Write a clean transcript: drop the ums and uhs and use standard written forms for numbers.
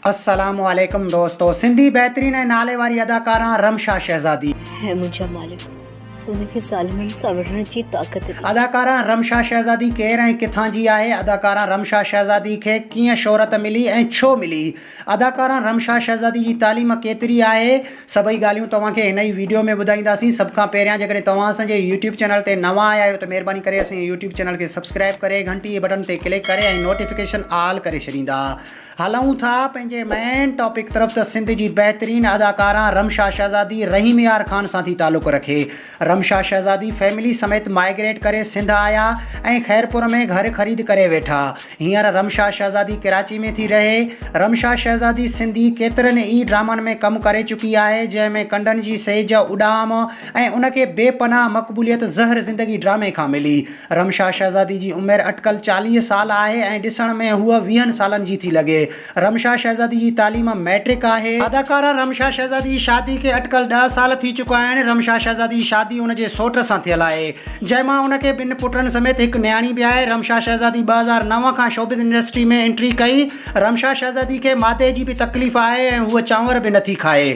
السلام عليڪم دوستو سنڌي بهترين ۽ نالي واري اداڪارا رمشا شهزادي. اي منهنجا مالڪ! تون ان کي ظالمن سان وڙهڻ جي طاقت ڏي. اداڪارا رمشا شهزادي ڪير ۽ ڪٿان جي آهي؟ اداڪارا رمشا شهزادي کي ڪيئن شهرت ملي ۽ ڇو ملي؟ اداڪارا رمشا شهزادي جي تعليم ڪيتري آهي؟ سڀئي ڳالهيون توهان کي هن ئي ويڊيو ۾ ٻڌائينداسين. سڀ کان پهريان جيڪڏهن توهان اسان جي يوٽيوب چينل تي نوان آيا آهيو ته مهرباني ڪري اسان جي يوٽيوب چينل کي سبسڪرائب ڪري گهنٽي جي بٽڻ تي ڪلڪ ڪري ۽ نوٽيفڪيشن آل ڪري ڇڏيندا. هلون ٿا پنهنجي مين ٽاپڪ طرف ته سنڌ جي بهترين اداڪارا رمشا شهزادي رحيم يار خان سان ٿي تعلق رکي. رمشا شهزادي فيملي سميت مائگريٽ ڪري سنڌ آيا ۽ خيرپور ۾ گهر خريد ڪري ويٺا. هينئر رمشا شهزادي ڪراچي ۾ ٿي رهي. رمشا شهزادي سنڌي ڪيترن ئي ڊرامن ۾ ڪم ڪري چڪي آهي جنهن ۾ ڪنڊن جي سيج، اڏام ۽ ان کي بي پناهه مقبوليت زهر زندگي ڊرامي کان ملي. رمشا شهزادي جي عمر اٽڪل 40 سال آهي ۽ ڏسڻ ۾ هوء ويهن سالن جي ٿي لڳي. رمشا شهزادي جي تعليم مئٽرڪ آهي. اداڪارا رمشا شهزادي جي شادي کي اٽڪل ڏهه سال ٿي چڪا آهن. رمشا شهزادي جي شادي ان جي سوٽ سان ٿيل آهي، جنهن مان ان کي ٻن پٽن سميت هڪ نياڻي به آهي. رمشا شهزادي 2009 کان شوبز انڊسٽري ۾ انٽري ڪئي. رمشا شهزادي کي معدي جي به تڪليف آهي ۽ هوء چانور به نٿي کائي.